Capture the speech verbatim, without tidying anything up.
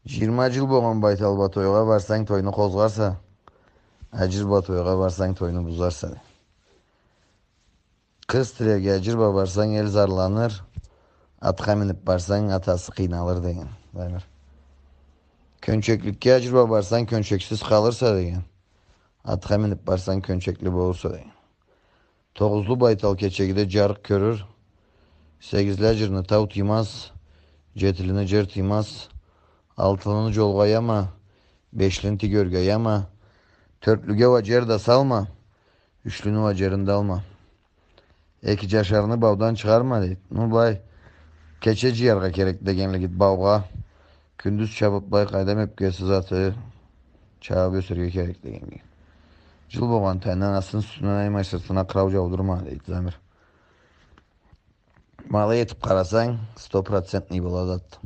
Джыйырма джыл болгъан байтал бла тойгъа барсанг, тойну къозгъарса, аджир бла тойгъа барсанг, тойну бузарса, дей. Къыз тиреги аджир бла барсанг, эл зарланыр, атха миниб барсанг, атасы къыйналыр, деген. Замир. Кёнчекликге аджир бла барсанг, кёнчексиз къалырса, деген. Атха миниб барсанг, кёнчекли болурса, деген. Тогъузлу байтал кечегиде джарыкъ кёрюр. Сегизли аджирни тау тыймаз, джетилини джер тыймаз. Алтылыны джолгъа аяма, бешлини тик ёрге аяма. Тёртлюге уа джер да салма, ючлюню уа джерин да алма. Эки джашарны баудан чыгъарма, дейди. Ну, былай, кече джыяргъа керек дегенлигиди баугъа. Кюндюз чабыб, былай, къайдам, ёпкеси, заты, чабыб ёсерге керек дегенлиги. Джыл болгъан тайны анасын сютюнден аймай, сыртына къырау джаудурма, дейди Замир. Ма алай этиб къарасанг, стопроцентный болады зат.